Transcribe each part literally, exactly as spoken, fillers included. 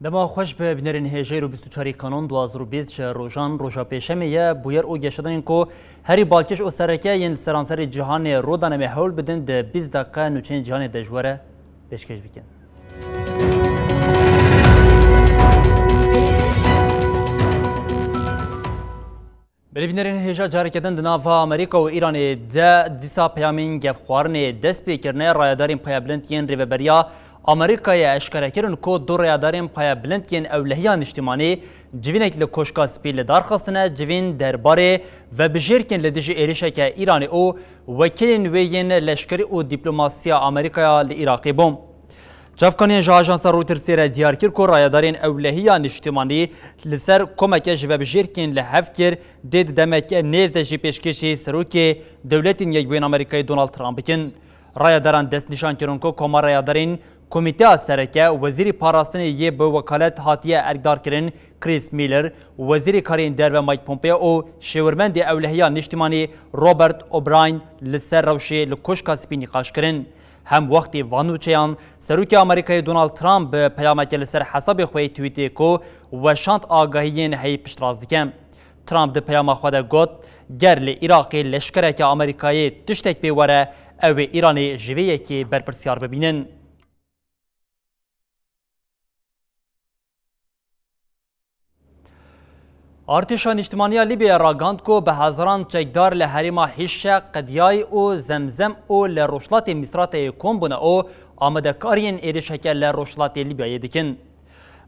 Dema xweş be bînerên hêjeyî û bîst û çarê Kanon du hazar û bîst ji rojan roja pêşemê ye. Bûyer û geşedanên ku herî balkêş û sereke yên seranserê cîhanê rû dane me hewl bidin di bîst deqe nûçeyên cîhanê de ji we re pêşkêş bikin. Belê bînerên hêja careke din di nava Amerîka û Îranê de dîsa peyamên gefxwarinê dest pê kirine. Rayedarên payebilind yên Rêveberiya Amerîkayê eşkere kirin ku du rayedarên payebilind yên Ewlehiya Niştimanî civînek li Koşka Spî li dar xistine. Civîn derbarê vebijêrkên li dijî êrişeke Îranê û wekîlên wê yên leşkerî û dîplomasiya Amerîkaya li Iraqê bû. Çavkaniyên ji ajansa Reutersê re diyar kir ku rayedarên Ewlehiya Niştimanî li ser komeke ji vebijêrkên li hev kir dê di demeke nêz de jî pêşkêşî Serokê Dewletên Yekbûyên Amerîkayê Donald Trump bikin. Rayedaran destnîşan kirin ku koma rayedarên Komîteya Sereke, Wezîrê Parastinê yê bi wekalet hatiye erkdarkirin Chris Miller, Wezîrê Karên Derve Mike Pompeo û şêwirmendê Ewlehiya Niştimanî Robert O'Brien li ser rewşê li Koşka Spî nîqaş kirin. Hem wextê van nûçeyan, Serokê Amerîkayê Donald Trump bi peyameke li ser hesabê xwe yê Twîtê ku weşand agahiyên heyî piştrast dike. Trump di peyama xwe de got, ger li Iraqê leşkereke Amerîkayê tiştek pê were, ew ê Îranê ji vê yekê berpirsyar bibînin. Artêşa Nîştimaniya Lîbyayê ragihand ku bi hezaran çekdar li herêma Hişe, Qediyayê û Zemzem û li rojhilatê Misratayê kom bûne û amadekariyên êrişeke li rojhilatê Lîbyayê dikin.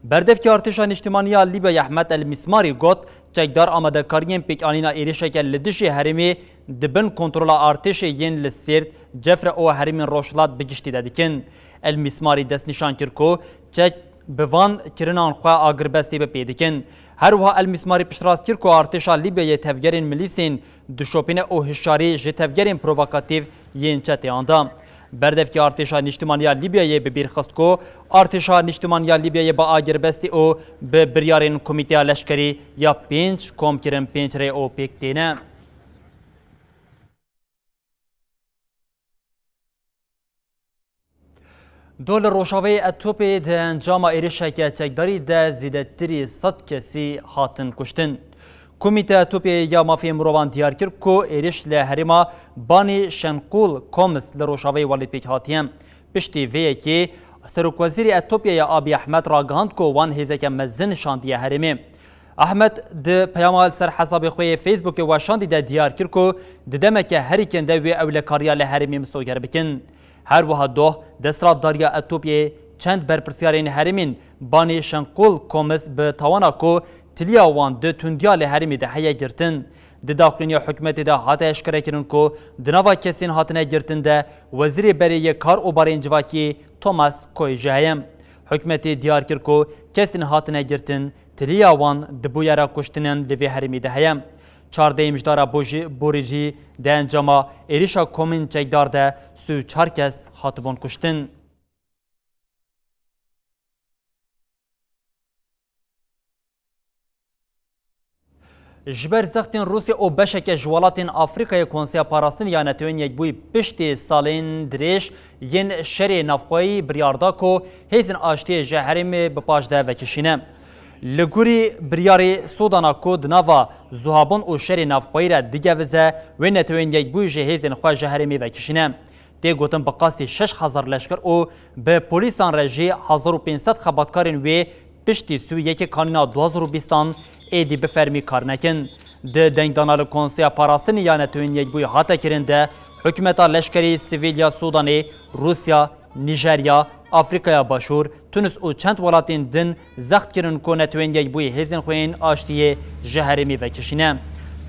Berdevkê Artêşa Nîştimaniya Lîbyayê Ehmed El Mismarî got, çekdar amadekariyên pêkanîna êrişeke li dijî herêmê di bin kontrola artêşê yên li Sêrt, Cefre û herêmên rojhilat bi giştî de dikin. El Mismarî destnîşan kir ku çek bi van kirinan xwe agirbestê bi pê dikin. Her wiha El Mismarî piştrast kir ku artêşa Lîbyayê tevgerên milîsên dişopîne û hişyarî ji tevgerên provokatîf yên çetê anda. Berdevkê Artêşa Nîştimaniya Lîbyayê bi bîr xist ku Artêşa Nîştimaniya Lîbyayê bi agirbestî û bi biryarên Komîteya Leşkerî ya pênc kom kirin pênc rê û pêk têne. Do li Rojavayê Etopyayê di encama êrişeke çekdarî de zêdetirî sed kesî hatin kuştin. Komîteya Etopyayê ya Mafê Mirovan diyar kir ku êriş li herêma Banî Şenqûl Komis li rojavayê welê pêk hatiye. Piştî vê yekê Serokwezîrê Etopyayê Abiy Ahmed ragihand ku wan hêzeke mezin şandiye herêmê. Ahmed di peyama li ser hesabê xwe yê Facebookê weşandî de diyar kir ku di demeke herî kên de wê ewlekariya li herêmê misoger bikin. Her wiha doh desthilatdariya Etopyayê çend berpirsyarên herêmên Banê Şenqul Komis bi tawana ku tiliya wan di tundiya li herêmê de heye girtin. Di daxuyaniya hikûmetê de hate eşkerekirin ku di nava kesên hatine girtin de Wezîrê Berê yê Kar û Barên Civakî Thomas Koy jî heye. Hikûmetê diyar kir ku kesên hatine girtin, tiliya wan di bûyera kuştinan li vê herêmê de heye. Çardehê Mijdara Bojî-, Borî jî di encama êrişa komên çekdar de sî û çar kes hatibûn kuştin. Ji ber zextên Rûsya û beşeke ji welatên Afrîkayê Konseya Parastinê ya Netewên Yekbûyî piştî salên dirêj yên şerê navxweyî biryar da ku hêzên aştiyê ji herêmê bi paş de vekişîne. Li gorî biryarê Sûdana ku di nava zuhabûn û şerê navxweyî re digevize, wê Netewên Yekbûyî ji hêzên xwe ji herêmê vekişîne. Tê gotin bi qasî şeş hezar leşker û bi polîsan re jî hezar û pênc sed xebatkarên wê piştî sî û yekê Kanîna du hazar û bîstan êdî bi fermî kar nekin. Di dengdana li Konseya Parastinê ya Netewên Yekbûyî hate kirin de hikûmeta leşkerî sivîl ya Sûdanê, Rûsya, Nîjerya, Afrîkaya Başûr, Tunis û çend welatên din zext kirin ku Netewên Yekbûyî hêzên xwe yên aştiyê ji herêmê vekişîne.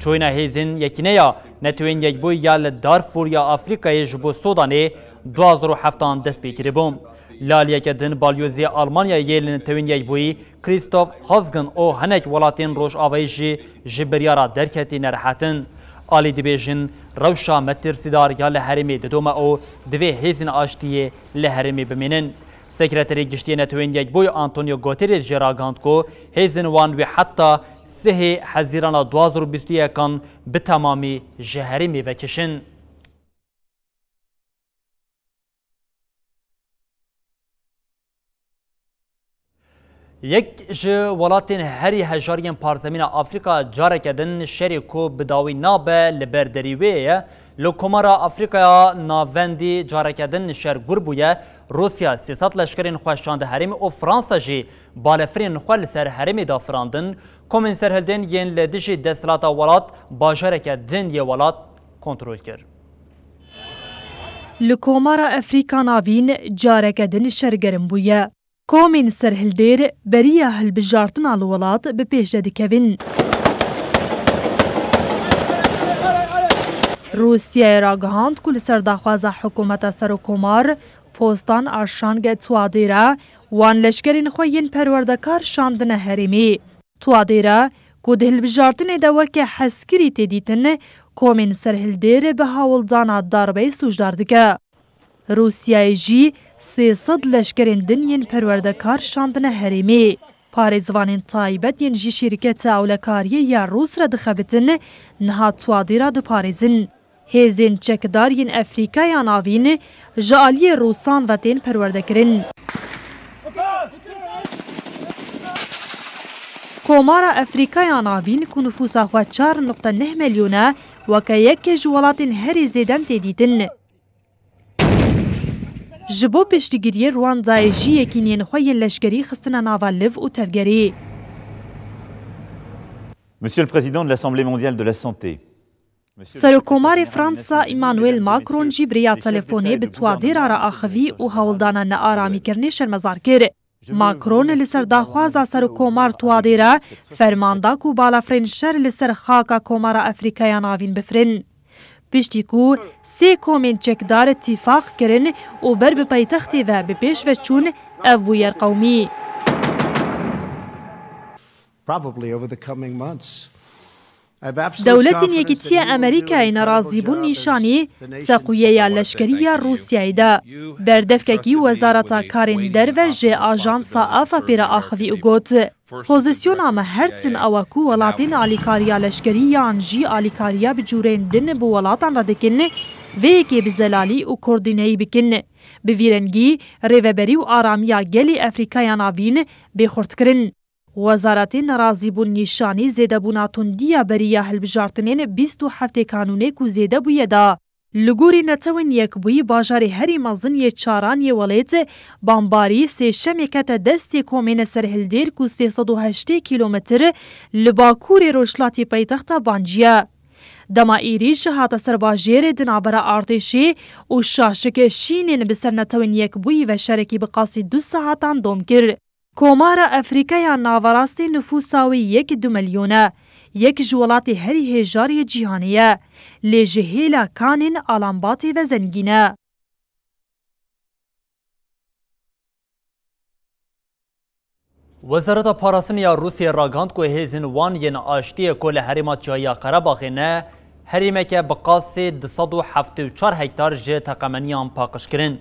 Çûyîna hêzên Yekîneya Netewên Yekbûyî ya li Darfûr ya Afrîkayê ji bo Sûdanê du hazar û heftan dest pê kiribû. Li aliyeke din, balyozê Almanyayê yê li Netewên Yekbûyî, Christoph Hasgen û hinek welatên Rojavayê jî ji biryara derketî nerehet in. Alî dibêjin, rewşa metirsîdar ya li herêmê didome û divê hêzên aştiyê li herêmê bimînin. Sekreterê Giştî yê Netewên Yekbûyî Antonio Guterres jî ragihand ku hêzên wan wê heta sihê Hezîrana du hazar û bîst û yekan bi temamî ji herêmê vekişin. Yek ji welatên herî hejar yên parzemîna Afrîka careke din şerê ku bi dawî nabe li ber derî wê ye. Li Komara Afrîkaya Navendî careke din şer gur bûye. Rûsya sê sed leşkerên xwe şande herêmê û Fransa jî balefirên xwe li ser herêmê da firandin. Komên serhildên yên li dijî desthilata welat bajareke din yê welat kontrol kir. Li Komara Afrîka Navîn careke din şer germ bûye. Komên serhildêr beriya hilbijartina li welat bi pêş de dikevin. Rûsyayê ragihand ku li ser daxwaza hikûmeta serokkomar Fostan Arşang Tuadêra wan leşkerên xwe yên perwerdekar şandine herêmê. Tuadêra ku di hilbijartinê de weke hezkirî tê dîtin, komên serhildêr bi hawldana darbeyê sûcdar dike. Rûsyayê jî sê sed leşkerên din yên perwerdekar şandine herêmê. Parêzvanên taybet yên ji şîrketa ewlekariyê ya Rûs re dixebitin, niha Tuadêra diparêzin. Hêzên çekdar yên Efrîkaya Navîn ji aliyê Rûsan ve tên perwerdekirin. Komara Efrîkaya Navîn ku nifûsa xwe çar nokte neh milyon e, weke yek ji welatên herî zêden tê dîtin. Ji bo piştgiriyê Rwandayê jî yekîniyên xwe yên leşkerî xistine nava liv û tevgerê. Monsieur le Président de l'Assemblée mondiale de la santé, Serokkomarê Fransa Emmanuel Macron jî bi rêya telefonê bi Tuadêra re axivî û hewldana nearamîkirinê şermezar kir. Macron li ser daxwaza Serokkomar Tuadêra ferman da ku balafirên şer li ser xaka Komara Efrîkaya Navîn bifirin. Piştî ku sê komên çekdar tîfaq kirin û ber bi paytextê ve bi pêş ve çûn, ev bûyer qewimî. Probably over the coming months. Dewletên Yekîtiya Amerîkayê nerazîbûn nîşanî teqwiyeya leşkerî ya Rûsyayê de. Berdevkekî Wezareta Karên Derve ji Ajansa Afepê re axivî û got, Pozîsyona me her tim ew e ku welatên alîkariya leşkerî yan jî alîkariya bi cûreyên din bi welatan re dikin, vê yekê bi zelalî û koordîneyî bikin. Bi vî rengî, rêveberî û aramiya gelê Efrîkaya Navîn bê xurtkirin. Wezaretê nerazîbûn nîşanî zêdebûna tundiya beriya hilbijartinên bîst û heftê kanûnê ku zêde bûye da. Li gorî Netewên Yekbûyî, bajarê herî mezin yê çaran yê welêt, Bambarî, sêşemê kete destê komên serhildêr ku sê sed û heştê kîlometr li bakurê rojhilatî paytexta Bancî ye. Dema êrîş hate ser bajêr di navbera artêşê û şaşik şînên bi ser Netewên Yekbûyî ve şerekî bi qasî du saetan dom kir. Komara Efrîkaya Naverastê nifûsa wê yek du milyon e. Yek ji welatê herî hêjar yê cîhanê ye. Lê ji hêla kanên Alambatê ve zengîn e. Wezareta Parastinê ya Rûsiyê ragihand ku hêzên wan yên aştiyê ku li herêma çiyayî ya Qerebaxê ne, herêmeke bi qasê du sed û heftê û çar hektar ji teqemeniyan paqij kirin.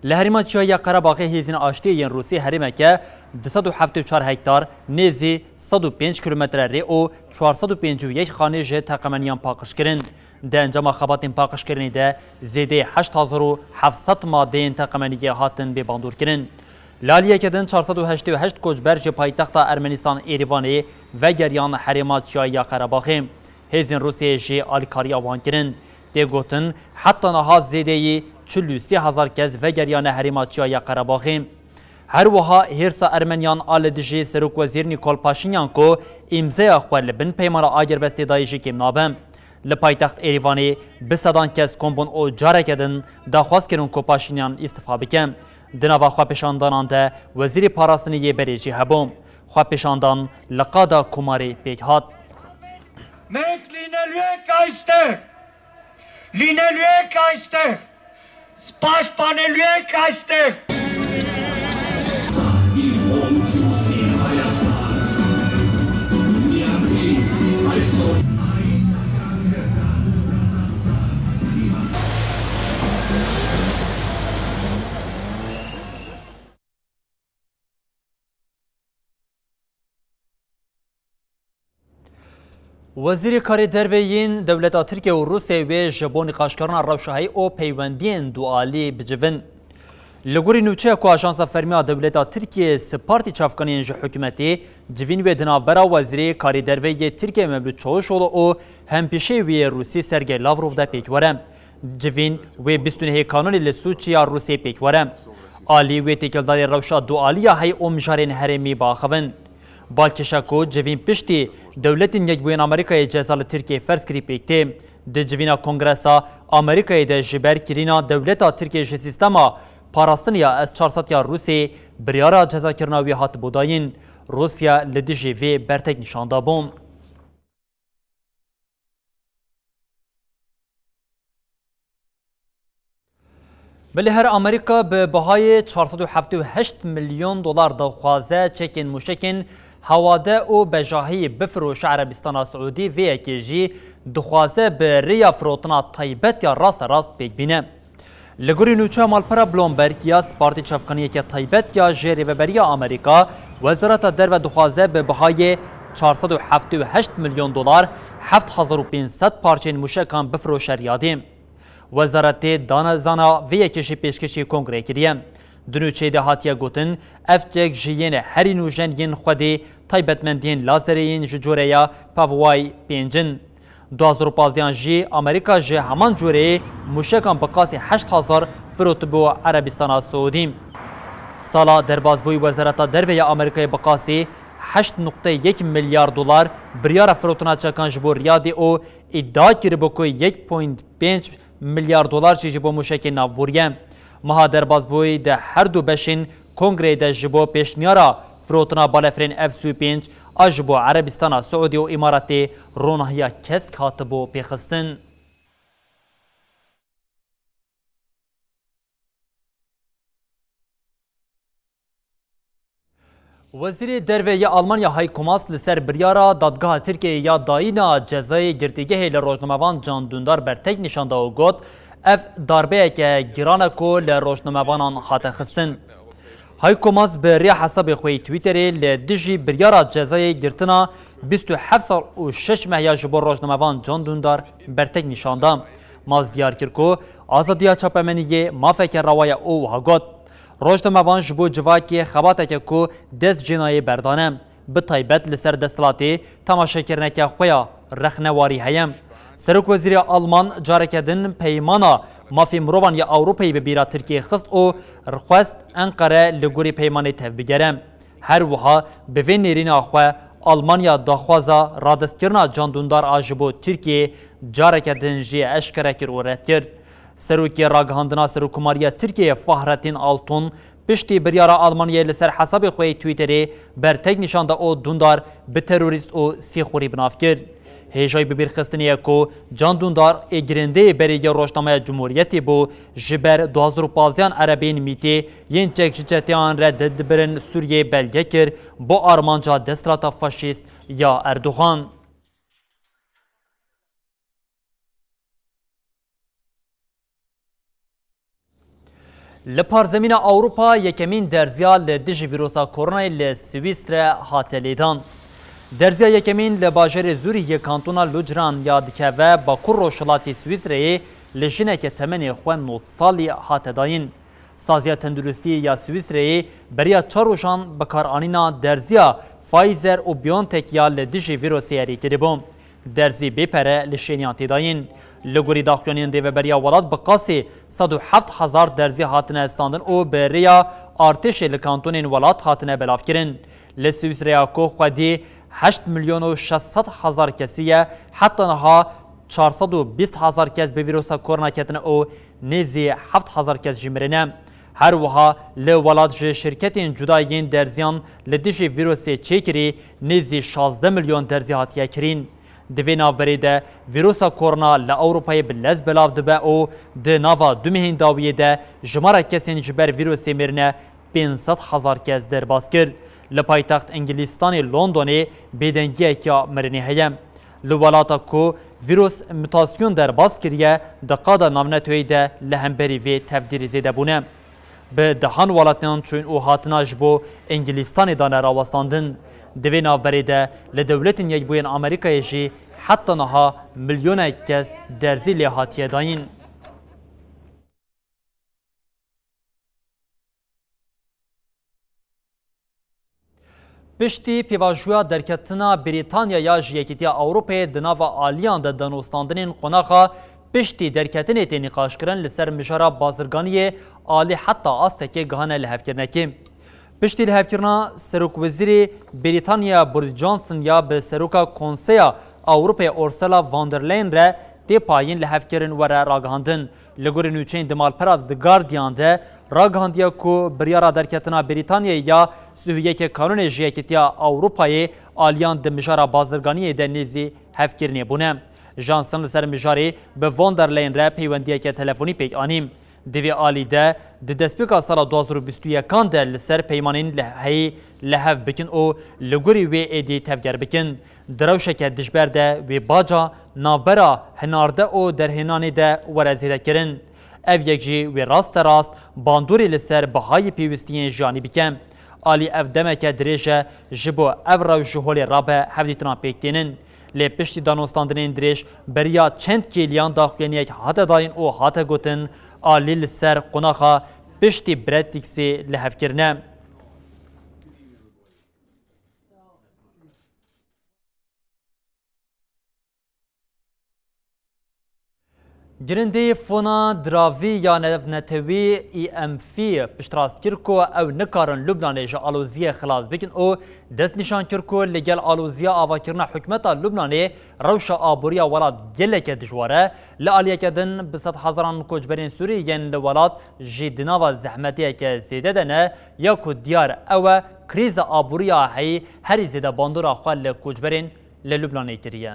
Li herêma çiyayî ya Qerebaxê hêzên aştiyê yên Rûsî herêmeke du sed û heftê û çar hektar, nêzî sed û pênc kîlometre rê û çar sed û pêncî û yek xanê ji teqemeniyan paqij kirin. Di encama xebatên paqijkirinê de zêdeyê heşt hezar û heft sed madeyên teqemeniyê hatin bêbandorkirin. Li aliyeke din çar sed û heştê û heşt koçber ji paytexta Ermenistan Êrîvanê vegeriyan herêma çiyayî ya Qerebaxê. Hêzên Rûsiyê jî alîkariya wan kirin. Tê gotin, heta niha zêdeyî çil û sê hezar kes vegeriyane herêma çiyayî ya Qerebaxê. Her wiha hêrsa Ermeniyan a li dijî Serokwezîr Nîkol Paşînyan ku îmzeya xwe li bin peymana agirbestê dayî jî kêm nabe. Li paytext Êrîvanê bi sedan kes kom bûn û careke din daxwaz kirin ku Paşînyan îstifa bike. Di nava xwepêşandanan de Wezîrê Parastinê yê berê jî hebû. Xwepêşandan li qada Komarê pêk hat. Մենք լինելու ենք այստեղ, լինելու ենք այստեղ, պաշտպանելու ենք այստեղ։ Wezîrê Karê Derve yên dewleta Tirkiye û Rûsyayê wê ji bo nîqaşkirina rewşa heyî û peywendiyên dualî bicivin. Li gorî nûçeya ku Ajansa Fermî ya Dewleta Tirkiyê Spartî Çavkaniyên ji hikûmetê, civîn wê di navbera Wezîrê Karê Derve yê Tirkiyê Mevlût Çavuşoglu û hempîşeyê wî yê Rûsî Sergey Lavrov de pêk were. Civîn wê bîst û nehê Kanûnê li Sûçî ya Rûsê pêk were. Alî wê têkildarî rewşa dualî ya heyî û mijarên herêmî biaxivin. Balkêş e ku civîn piştî Dewletên Yekbûyên Amerîkayê ceza li Tirkiyê ferz kirî pêk tê. Di civîna Kongresa Amerîkayê de ji ber kirîna dewleta Tirkiyê ji sîstema parastinê ya S çar sed ya Rûsê biryara cezakirina wî hatibû dayîn. Rûsya li dijî vê bertek nîşan dabû. Belê her Amerîka bi bihayê çar sed û heftê û heşt milyon dolar dixwaze çekên mûşekên hewade û bejahî bifiroşe Erebistana Siûdî, vê yekê jî dixwaze bi rêya firotina taybet ya rasterast pêk bîne. Li gorî nûçeya malpera Bloomberg ya Spartî Çavkaniyeke taybet ya ji Rêveberiya Amerîka, Wezareta Derve dixwaze bi bihayê çar sed û heftê û heşt milyon dolar heft hezar û pênc sed parçeyên mûşekan bifiroşe riyadê. Wezaretê dana zana vê yekê jî pêşkêşî kongreyê kiriye. Di nûçeyê de hatiye gotin, ev çek ji yên herî nûjen yên xwedê taybetmendiyên lazerê yên ji coreya Pavway pênc in. Du hezar û pazdeh jî Amerîka ji heman coreyê mûşekan bi qasî heşt hezar firotibû Erebistana Siûdî. Sala derbasbûyî Wezareta Derve ya Amerîkayê bi qasî heşt nokte yek milyar dolar biryara firotina çekan ji bo Riyadê û îdia kiribû ku yek point pênc milyar dolar jî ji bo mûşekê navbûriye. Meha derbasbûyî di her du beşên kongreyê de ji bo pêşniyara firotina balefirên F sî û pênc a ji bo Erebistana Siûdî û Îmaratê ronahiya kesk hatibû pêxistin. Wezîrê Derve yê Almanya Heiko Maas li ser biryara Dadgeha Tirkiyeyê ya dayîna cezayê girtîgehê li rojnamevan Can Dündar bertek nîşan da û got, ev darbeyeke giran e ku li rojnamevanan hate xistin. Heiko Maas bi rêya hesabê xwe yê Twitterê li dijî biryara cezayê girtina bîst û heft sal û şeş meh ya ji bo rojnamevan Can Dündar bertek nîşan da. Maas diyar kir ku azadiya çapemeniyê mafeke rewa ye û wiha got, Rojnamevan ji bo civakê xebateke ku dest jê nayê berdane. Bi taybet li ser desthilatê temaşekirineke xwe ya rexnewarî heye. Serokwezîrê Alman careke din Peymana Mafê Mirovan ya Ewropayê bi bîra Tirkiyê xist û xwest Enqere li gorî peymanê tevbigere. Her wiha bi vê nêrîna xwe Almanya daxwaza radestkirina Can Dündar a ji bo Tirkiyê careke din jê eşkere kir û red kir. Serokê ragihandina Serokkomariya Tirkiyeyê Fahrettin Altun piştî biryara Almanyayê li ser hesabê xwe yê Twitterê bertek nîşan da û Dündar bi terorîst û sîxurî bi nav kir. Hêjayî bibîrxistinê ye ku Can Dündar ê girêndeyê berê yê rojnameya Cumhuriyetê bû, ji ber du hazar û pazdeh an erebeyên mîtê yên çek ji çeteyan re didibirin Sûriyeyê belge kir, bo armanca desthilata faşîst ya Erdogan. Li parzemîna Ewropa yekemîn derziya li dijî vîrusa koronayê li Swîsre hate lêdan. Derziya yekemîn li bajarê Zûrîh yê kantona Lucran ya dikeve bakur rojhilatê Swîsreyê li jineke temenê xwe nod salî hate dayîn. Saziya Tenduristiyê ya Swîsreyê beriya çar rojan bikaranîna derziya Pfizer û BioNTech ya li dijî vîrusê erê kiribû. Derzî bê pere li şêniyan tê dayîn. Li gorî daxuyaniyên rêveberiya welat bi qasî sed û heft hezar derzî hatine standin û bi rêya artêşê li kantonên welat hatine belavkirin. Li Swîsreya ku xwedî heşt milyon û şeş sed hezar kesî ye, heta niha çar sed û bîst hezar kes bi vîrusa korona ketine û nêzî heft hezar kes jî mirine. Her wiha li welat ji şirketên cuda yên derziyan li dijî vîrusê çêkirî nêzî şazdeh milyon derzî hatiye kirîn. Di vê navberê de vîrusa korona li Ewropayê bi lez belav dibe û di nava du mehên dawiyê de jimara kesên ji ber vîrusê mirine pênc sed hezar kes derbas kir. Li paytext Îngilîstanê Londonê bêdengiyeke mirinê heye. Li welata ku vîrus mutasyon derbas kiriye, di qada navneteweyî de li hemberî vê tevdîrê zêde bûne. Bi dehan welatiyan çûn û hatina ji bo Îngilîstanê dane rawestandin. Di vê navberê de li Dewletên Yekbûyên Amerîkayê jî heta niha milyonek kes derzî lê hatiye dayîn. Piştî pêvajoya derketina Brîtanyaya ji Yekîtiya Ewropayê di nava aliyan de danûstandinên qonaxa piştî derketinê tê nîqaşkirin li ser mijara bazirganiyê alî heta astekê gihane lihevkirinekê. Piştî lihevkirina Serokwezîrê Brîtanya Boris Johnson ya bi Seroka Konseya Ewropayê Ursula von der Leyen re tê payîn lihevkirin were ragihandin. Li gorî nûçeyên di malpera The Guardian de ragihandiye ku biryara derketina Brîtanyayê ya sih û yekê Kanûnê ji Yekîtiya Ewropayê aliyan di mijara bazirganiyê de nêzî hevkirinê bûne. Johnson li ser mijarê bi von der Leyen re peywendiyeke telefonî pêk anî. Di vê alî de di destpêka sala du hazar û bîst û yekan de li ser peymanên li heyî li hev bikin û li gorî wê êdî tevger bikin. Di rewşeke dijber de wê baca navbera hinarde û derhênanê de were zêdekirin. Ev yek jî wê rasterast bandorê li ser bihayî pêwistiyên jiyanî bike. Alî ev demeke dirêj e, ji bo ev rewş ji holê rabe hevdîtinan pêk tênin. Lê piştî danûstandinên dirêj beriya çend kêliyan daxuyaniyek hate dayîn û hate gotin, alî li ser qonaxa piştî Brexitê lihevkirine. Girindê Fona Diravî ya Navnetewî, E M F, piştrast kir ku ew nikarin Lubnanê ji aloziyê xilas bikin û destnîşan kir ku li gel aloziya avakirina hikûmeta Lubnanê rewşa aboriya welat geleke dijwar e. Li aliyeke din bi sedhezaran koçberên Sûrî yên li welat jî di nava zehmetiyeke zêde de ne, ya ku diyar ew e, krîza aboriya heyî herî zêde bandora xwe li koçberên li Lubnanê kiriye.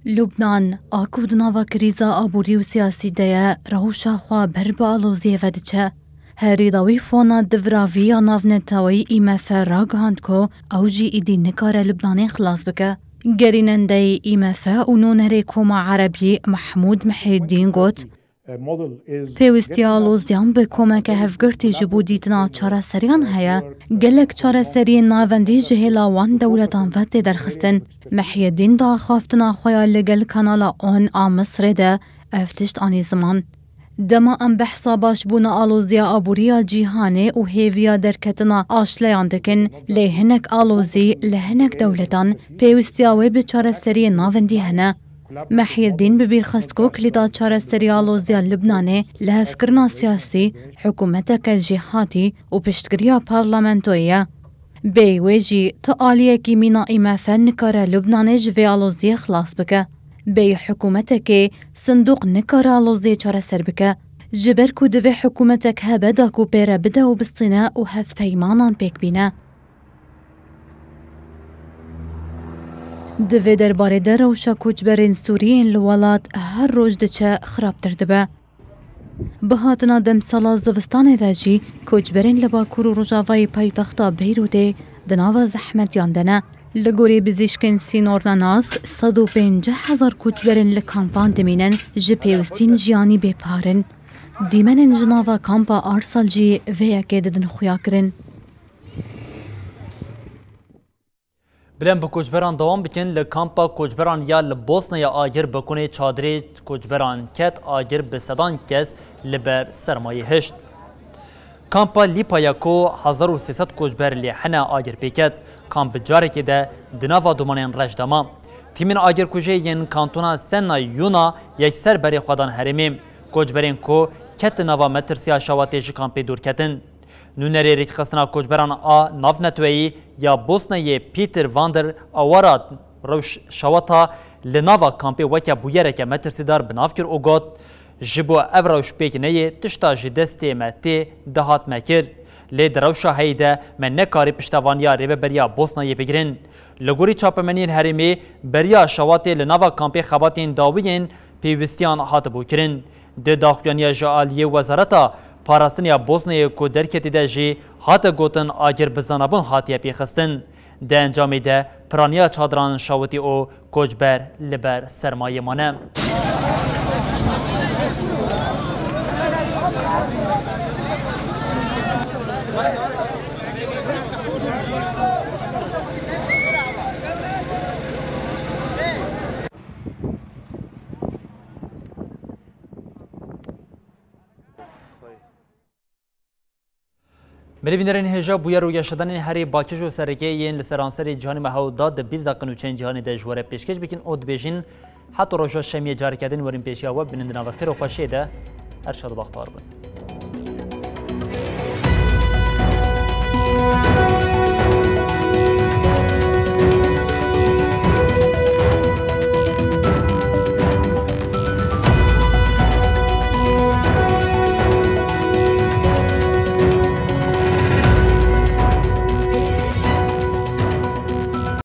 Lubnan, a ku di nava krîza aborî û siyasî de ye, rewşa xwe ber bi aloziyê ve diçe. Herî dawî Fona Diviravî ya Navneteweyî, E M F, ragihand ku ew jî îdî nikare Lubnanê xilas bike. Gerînendeyê E M F û nûnerê Koma Erebî Mehmûd Mihîddîn got, Pêwîstiya aloziyan bi komeke hevgirtî ji bo dîtina çareseriyan heye. Gelek çareseriyên navendî ji hêla wan dewletan ve tê derxistin. Mihiyedîn di axaftina xwe ya li gel Kanala On a Misrê de ev tişt anî ziman. Dema em behsa başbûna aloziya aborî ya cîhanê û hêviya derketina aşleyan dikin, lê hinek alozî li hinek dewletan pêwîstiya wê bi çareseriyên navendî hene. Mehiyedîn bi bîr xist ku kilîta çareseriya aloziya Libnanê lihevkirina siyasî, hikûmeteke jêhatî û piştgiriya parlamentoyê ye. Bêyî wê jî tu aliyekî mîna E M F nikare Lubnanê ji vê aloziyê xilas bike. Bêyî hikûmetekê sindûq nikare aloziyê çareser bike. Ji ber ku divê hikûmetek hebe da ku pê re bide û bistîne û hevpeymanan pêk bîne. Di vê derbarê de rewşa koçberên Sûrî yên li welat her roj diçe xirabtir dibe. Bi hatina demsala zivistanê re jî koçberên li Bakur û Rojavayê paytexta Beyrûtê di nava zehmetiyan de ne. Li gorî bizîşkên sînornenas, sed û pêncî hezar koçberên li kampan dimînin, ji pêwistiyên jiyanî bêpar in. Dîmenên ji nava kampa Arsal jî vê yekê didin xuyakirin. Bila em bi koçberan dewam bikin, li kampa koçberan ya li Bosnaya agir bi konê çadirê koçberan ket, agir bi sedan kes li ber sermayê hişt. Kampa Lîpaya ku hezar û sê sed koçber lê hene agir pê ket. Kamp bi carekê de di nava domanên reş de ma. Tîmên agirkujê yên kantona Senna Yûna yekser berê xwe dan herêmê. Koçberên ku ketin nava metirsiya şewatê ji kampê dûr ketin. Nûnerê Rêkxistina Koçberan a Navneteweyî ya Bosnayê Peter van der Awara rewş şewata li nava kampê weke bûyereke metirsîdar bi nav kir û got, Ji bo ev rewş pêk neyê, tişta ji destê me tê dihat me kir. Lê di rewşa heyî de me nekarî piştevaniya rêveberiya Bosnayê bigirin. Li gorî çapemeniyên herêmê, beriya şewatê li nava kampê xebatên dawî yên pêwîstiyan hatibû kirin. Di daxuyaniya ji aliyê Wezareta Parastinê ya Bosnayê ku derketî de jî hate gotin agir bi zanabûn hatiye pêxistin. Di encamê de piraniya çadiran şewitî û koçber li ber sermayê mane. Belê bînerên hêja bûyer û geşedanên herê Bakij û Serêkê yên li seranserê cîhanê me hewl da di bîst deqin û çend cîhanê de ji we re pêşkêş bikin û dibêjin, heta roja şemiyê careke din werin pêşiya we binin di nava xêr û xweşiyê de. Her şad û bextewar bin.